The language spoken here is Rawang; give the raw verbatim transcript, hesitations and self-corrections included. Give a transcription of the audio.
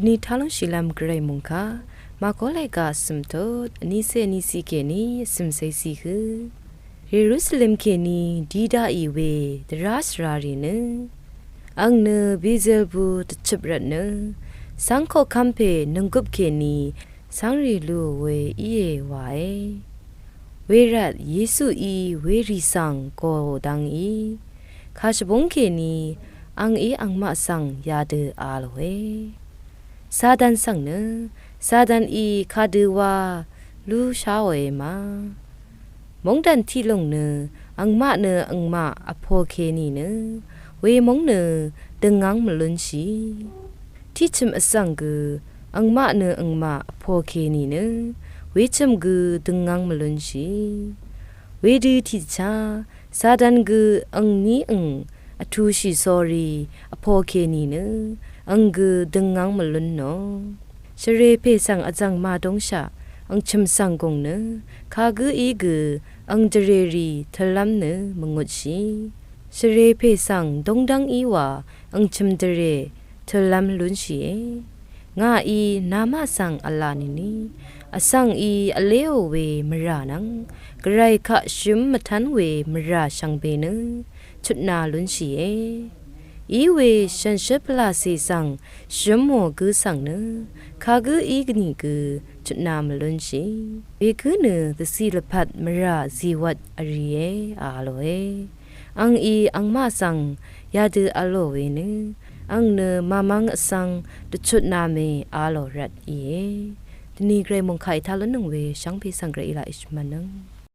Ni talung shilvm gvray mungka, Makolay ga vsvm tut, vnise vnisi keni, vsvm seisi hø. Yerusalem keni, dida i we, dvrasvrari nø. Ang nø Beelzebul dvchøp rvt nø, svngko kvmpe nunggup keni, svngri lu we iye wae. Wervt Yesu i weri svng go dang i. Kashvbung keni, ang i angmaq svng yadø a loe. Satan svng nø, Satan i kadø wa lu shawe ma. Mungdan tilung nø, angmaq nø angmaq apo keni nø, we mung nø dvngang mvlunshi. Tichøm vsvng gø, angmaq nø angmaq apo keni nø, we chøm gø dvngang mvlunshi. Wedø ticha, Satan gø angni ang, atushi sori, apo keni nø, ang gø dvngang mvlun no. Shvrepe svng azang madongshaq, ang chøm svng gong nø, kagø i gø, ang dvreri, tvlvm nø, mvngutshi. Shvrepe svng dongdang i wa, ang chøm dvre, tvlvm lunshi e. Nga i, namaq svng ala nini, asvng i, aleo we mvra nvng, gvray kaq shøm mvtan we mvra shvngbe nø, chutna lunshi e. I we shvnshøp lasi svng, shøm mo gø svng nø, kagø i gni gø, chutna mvlunshi. We gø nø, dvsi lvpat mvra ziwat ari e, a loe. Ang i angmaq svng, yadø a lo we nø, ang nø mamang vsvng, dvchutna me a lo rvt i e. Dvni gvray mungka i talun nung we, shvngpe svng gvray ila ishmanøng.